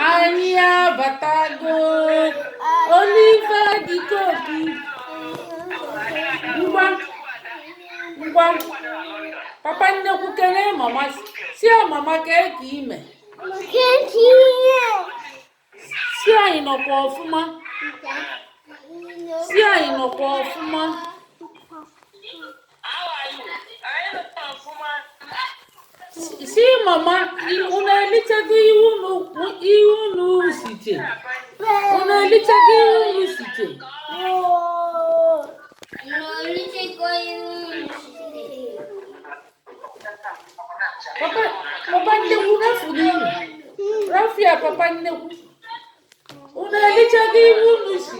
Anyị abatago. Oliver de Coque. Ngwa ngwa, papa nnekwu, kelee mama. Si ya, mama, kee ka ime. Si anyị nọkwa ọfụma. Si anyị nọkwa ọfụma. Si mama, unu elichago ihe unu site? Unu elichago ihe unu site? Papa, papa nnekwu, rafu n'ime rafia. Papa nnekwu, unu elichago ihe unu si?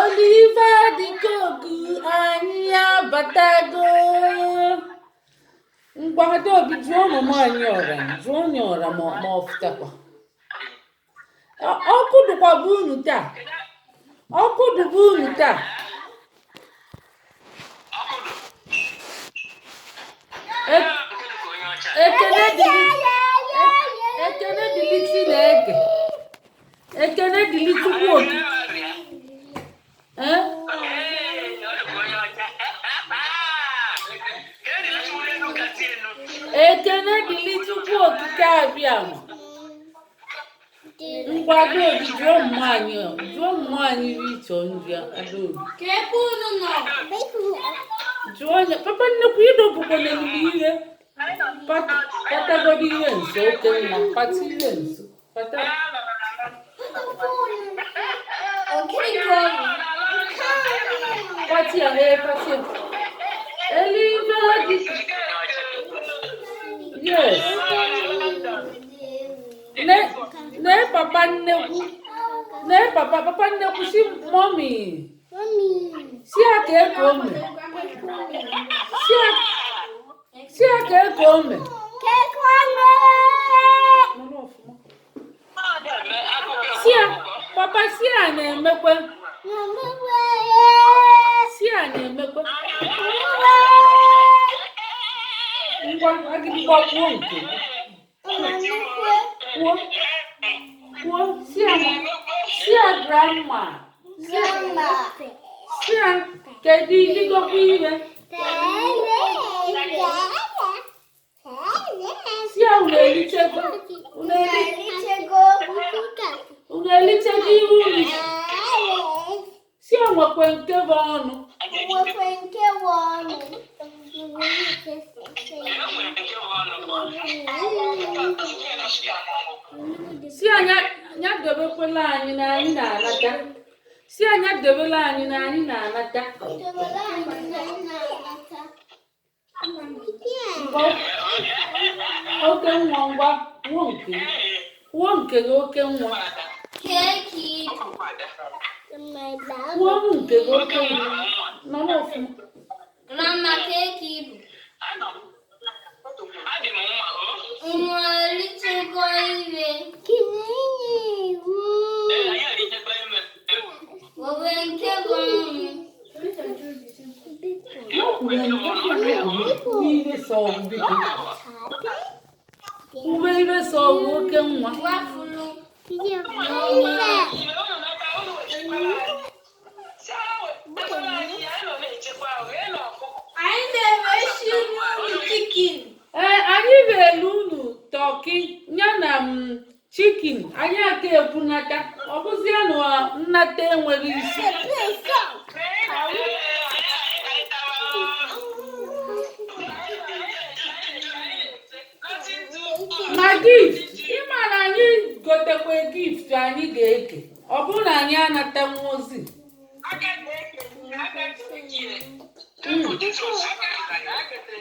Oliver de Coque, anyị abatago. Ngwa, Adaobi, jụọ mama anyị ọra. Jụọ onye ọra ma ọ fụtakwa. Ọkụ dịkwa be unu taa? Ọkụ dị be unu taa? Ekene dịrị, ekene dịrị Chineke, ekene dịrị Chukwu Okike. Ee, ekene dịrị Chukwu Okike Abịama. Ngwa, Adaobi, jụọ mma anyị, jụọ mma anyị ihe ị chọ njụ ya, Adaobi. Ka ebe unu nọ? Jụọ onye papa nnekwu idobukwa n'elu ihe. Patagodi ihe nso, oke nwa, pata ihe nso. Pata. Pati ya, ee, pati ya. Eluigwe dị. Yes. Ne, nee papa nnekwu. Nee papa, papa nnekwu si mommy. Si ya ka eke ome. Si ya, si ya ka eke ome. Nọrọ ọfụma. Si ya, papa, si ya na-emekwe. Si ya na-emekwe. Ngwa, agịdịgba, kwuo nke gị. Kwuo. Kwuo, si ya, si ya grandma. Si ya, kedu iligokwa ihe? Si ya unu elichego. Unu elichego ihe unu. Si ya nwekwe nke bụ ọnụ. Si anya ya debekwala anyị na anyị na-anata. Si anya debela anyị na anyị na-anata. Oke nwa, ngwa, kwuo nke gị. Kwuo nke gị, oke nwa. Kwuo m nke gị, oke nwa. Nọ n'ọfụma. Grandma, kee ka ị bụ? Unu erichego ihe? Were nke bụ ọnụ. Uwe ibe sọ ọgwụ, oke nwa. Wafulu. Anyị na-emechi unu chicken. Ee, anyị ga-elu unu turkey ya na m chicken. Anyị aka ebunata, ọ bụzie na nnata enwere isi. Ma gift, ịma na anyị gotekwa gift anyị ga-eke, ọ bụrụ na anyị anatanwu ozi.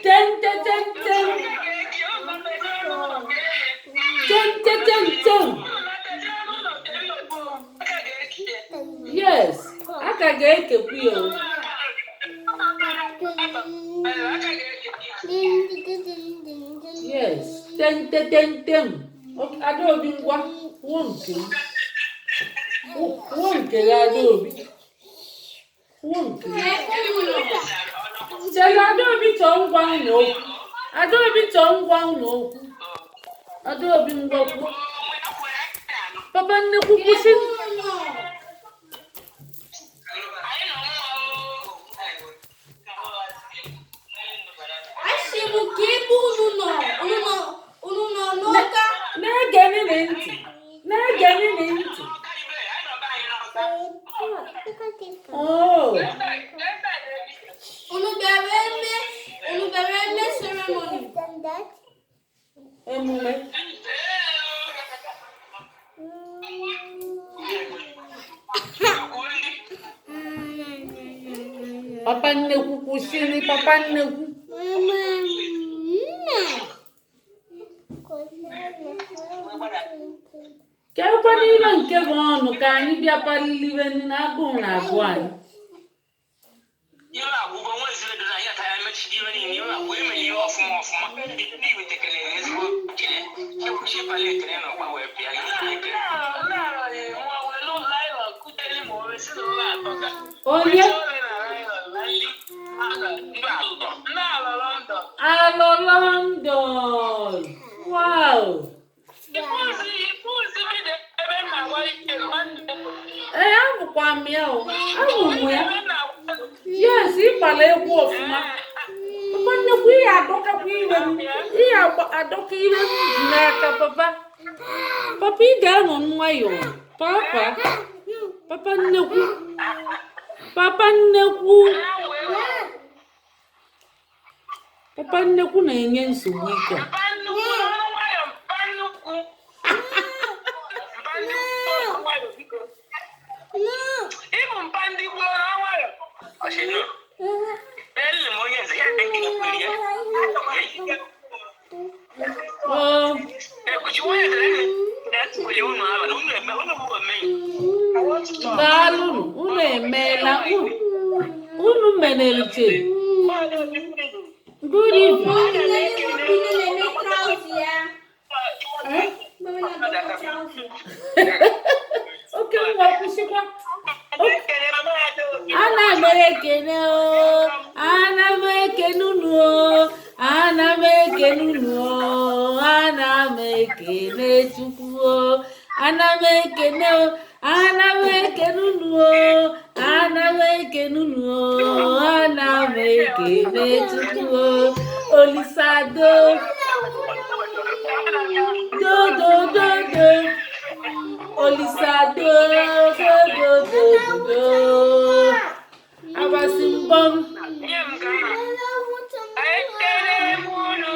Ten ten ten ten ten ten ten ten. Yes, a ka ga-ekekwu ya o. Yes, ten ten ten ten. Adaobi, ngwa, kwuo nke m. Kwuo nke gị, Adaobi. Kwuo nke gị. Chere, Adaobi chọọ ngwa unu okwu. Adaobi chọọ ngwa unu okwu. Adaobi, ngwa, kwuo. Papa nnekwu, kwụsị. Unu nọ. Asị m ka ebe unu nọ. Unu nọ, unu nọ n'ụka. Na-ege nne ntị, na-ege nne ntị. Oh. Unu bịara eme ceremony. Emume. Papa nnekwu, kwụsịrị. Papa nnekwu. Ka ekwana ile nke bụ ọnụ ka anyị bịa palilibe na agụụ na-agụ anyị. Ihe agwụgwọ nwa ezinụlọ anyị ata ya mechidi ihe niile, ihe agwụ emere ihe ọfụma ọfụma. Ndị wetekele ezigbo ekele chekwuchi pala ekele na ọgba wee bịa ihe ekele. Onye alọ London? Wow! Ee, abụkwa m ya o, abụ m ya. Yes, ịgbala egwu ọfụma, papa nnekwu. Ihe adọkakwa iwe m, ihe adọka iwe m ji n'aka. Papa, papa, ị ga-anọ nwayọọ. Papa, papa nnekwu, papa nnekwu, papa nnekwu na-enye nsogbu ike a. Ịbụ mpa ndị gboo na nwayọ. Ele m onye nze ya ekenekwere ya. Oh. Ekuchi onye nze ya ekwere unu abalị unu eme unu bụ ome. Daalụnụ, unu emeela. Unu menelite. Good evening. Nne na-eme trouser ya. Eh? Mama na-adọka trouser. Oke nwa, kwụsịkwa. Ana m ekene o, ana m ekene unu o, ana m ekene unu o, ana m ekene Chukwu o, ana m ekene o, ana m ekene unu o, ana m ekene unu o, ana m ekene Chukwu o. Olisado do do do do, Olisado do do do do do, abasi mbọm. Nye m ka ekele m unu,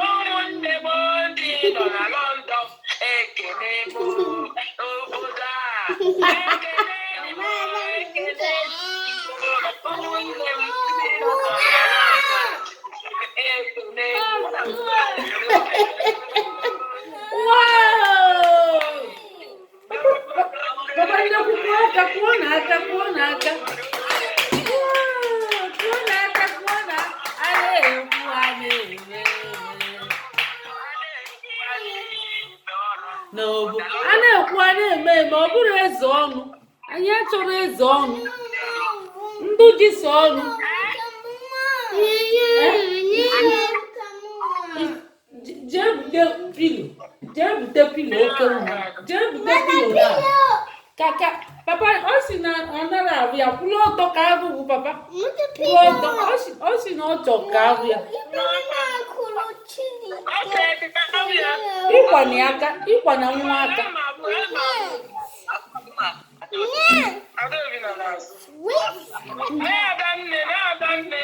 ụmụnne m ndị nọ na London. Ekele m obodo a, ekele m, ekele ụmụnne m ndị nọ na London, ekele m. Wow! Papa nnekwu, kụọ aka, kụọ n'aka, kụọ n'aka. Wow! Kụọ n'aka, kụọ na a na-ekwu, a na-eme eme. N'obo a na-ekwu, a na-eme eme. Ọ bụrụ eze ọnụ, anyị achọrọ eze ọnụ, ndụ ji so ọnụ. Jee bute pillow, jee bute pillow. Oke nwa, jee bute pillow na ka ka papa. Ọ sị na ọ nara ahụ ya kwụrụ ọtọ ka ahụ bụ papa kwụrụ ọtọ. Ọ sị na ọ chọ ka ahụ ya ịkwana ya aka, ịkwana nwa aka. Adaobi nọ n'azụ. Nee Adanne, nee Adanne.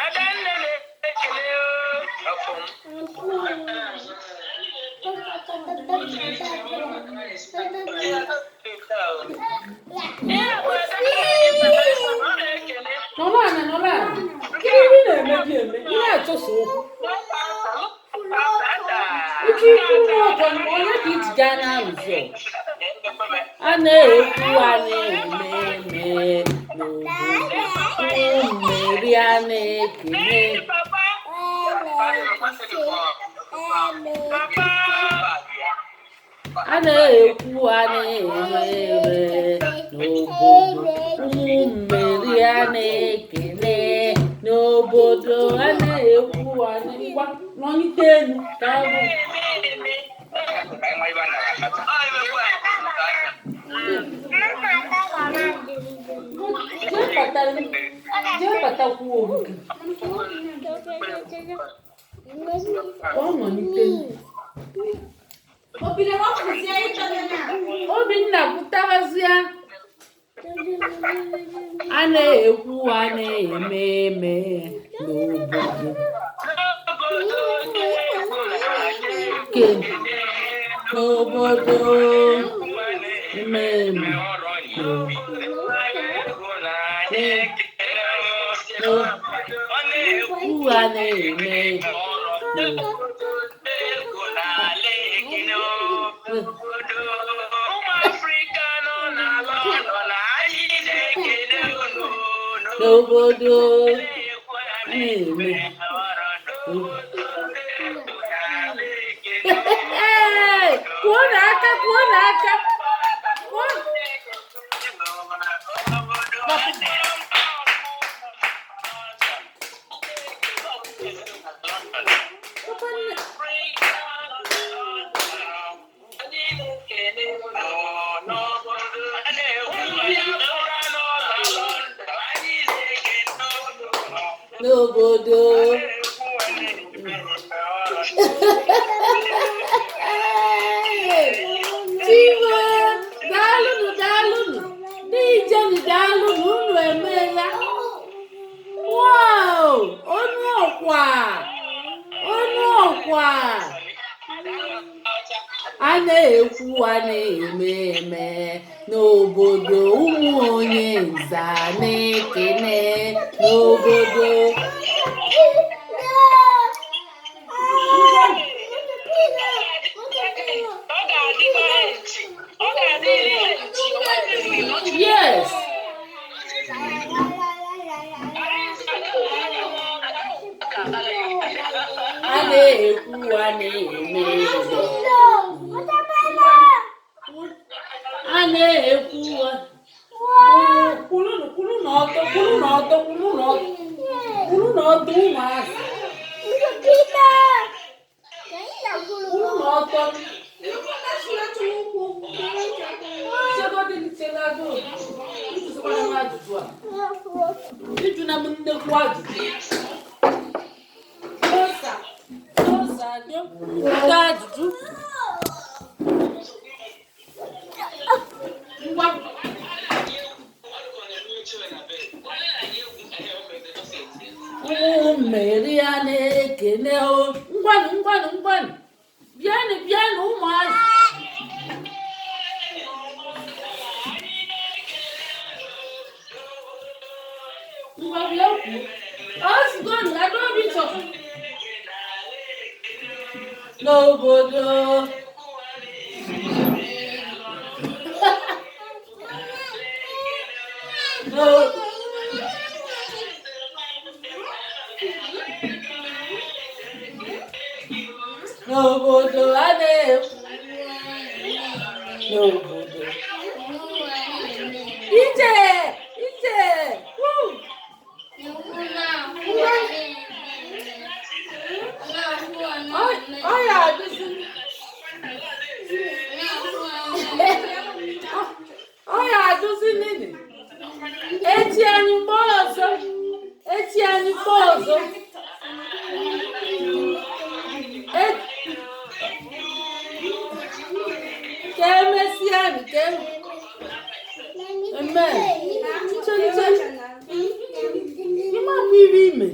Adanne na-ekele ọfụm. Ọ na-ekele. Nọrọ ana, nọrọ ana. Kedu ihe ị na-eme gị eme? Ị na-achọso okwu ike ikwu nwa ọkwa onye ka iji gaa na-arụzi ọgụ. A na-ekwu, a na-eme eme n'obodo mmeri, a na-ekene. Papa. Papa. A na-ekwu, a na-eme eme n'obodo. Ụmụ mmeri a na-ekene n'obodo. A na-ekwu, a na ngwa nọnite elu ka ọ bụ. Jee kpatakwuo oge ka ọ nọnite elu. Obinna pụtabazịa. A na-ekwu, a na-eme eme n'obodo. Ke n'obodo eme eme n'okwu, a na-eme n'obodo. N'obodo na-eme. Ee, kụọ n'aka, kụọ n'aka, kụọ. Papa nne. N'obodo. Chivo, daalụnụ, daalụnụ ndị ijenu, daalụnụ, unu emeela. Wow, onu ọkwa, onu ọkwa. A na-ekwu, a na-eme eme n'obodo. Ụmụ onye nza na-ekene n'obodo. Yes. A na-ekwu, a na-eme eme. A na-ekwu. Kwụrụ, kwụrụ n'ọtọ, kwụrụ n'ọtọ, kwụrụ n'ọtọ, kwụrụ n'ọtọ, ụmụazị, kwụrụ n'ọtọ. Chegodị, chegodo, ịjụzikwana m ajụjụ a, ịjụna m nnekwu ajụjụ. Rosa, Rosa, dị ajụjụ. Ngwa. Ụmụ mmeri a na-ekene o. Ngwanụ, ngwanụ, ngwanụ, bịanụ, bịanụ, ụmụazị. Ngwa, bịa kwuo. Ozugbo Adaobi chọrọ n'obodo. No- n'obodo a na-ekwu n'obodo. Ije ije, woo! Ọ ya adịzi, ọ ya adịzi nini. Echi anyị mgbe ọzọ, echi anyị mgbe ọzọ. Ka emesịa nụ, ka eme. Nche, nche, ịmakwa ire ime.